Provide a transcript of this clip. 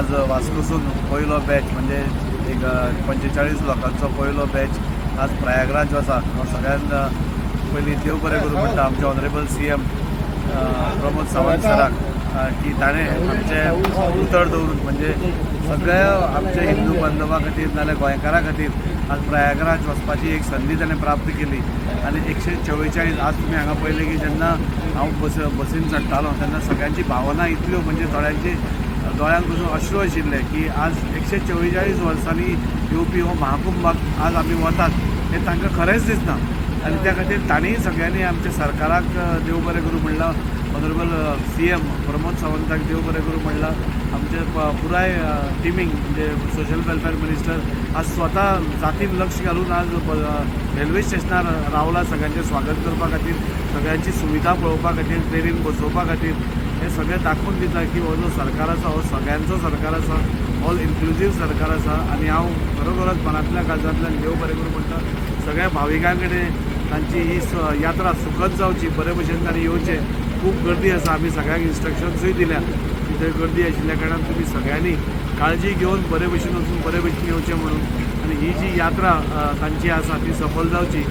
आज वास्कोसून पयलो बॅच म्हणजे एक 45 लोकांचो पयलो बॅच आज प्रयागराज आसा. हांव सगळ्यांत पयलीं देव बरें करूं म्हणटा आमचे ऑनरेबल सीएम प्रमोद सावंत सराक की ताणें आमचें उतर दवरून म्हणजे सगळ्या आमच्या हिंदू बांधवा खातीर नाल्यार गोंयकारां खातीर आज प्रयागराज वचपाची एक संदी ताणें प्राप्त केली. आनी 144 आज तुमी हांगा पळयलें की जेन्ना हांव बसीन चडटालो तेन्ना सगळ्यांची भावना इतल्यो म्हणजे थोड्यांची दोळ्यांत पसून अश्रू आशिल्ले की आज 144 वर्सांनी येवपी हो महाकुंभाक आज आमी वतात हें तांकां खरेंच दिसना. आनी त्या खातीर तांणी सगळ्यांनी आमच्या सरकाराक देव बरें करूं म्हणलां, ऑनरेबल सीएम प्रमोद सावंताक देव बरें करूं म्हणलां. आमचे पुराय टिमींक म्हणजे सोशल वेलफेअर मिनिस्टर आज स्वता जातीन लक्ष घालून आज रेल्वे स्टेशनार रावला सगळ्यांचें स्वागत करपा खातीर, सगळ्यांची सुविधा पळोवपा खातीर, ट्रेनीन बसोवपा खातीर. हें सगळें दाखोवन दिता की हो जो सरकार आसा हो सगळ्यांचो सरकार आसा, ऑल इन्क्लुजीव सरकार आसा. आनी हांव खरोखरच मनांतल्या काळजांतल्यान देव बरें करूं म्हणटा सगळ्या भाविकां कडेन, तांची ही यात्रा सुखद जावची, बरे भशेन तांणी येवचें. खूब गर्दी आसा, आमी सगळ्यांक इन्स्ट्रक्शन्सूय दिल्या की थंय गर्दी आशिल्ल्या कारणान तुमी सगळ्यांनी काळजी घेवन बरे भशेन वचून बरे भशेन येवचें म्हणून. आनी ही जी यात्रा तांची आसा ती सफल जावची.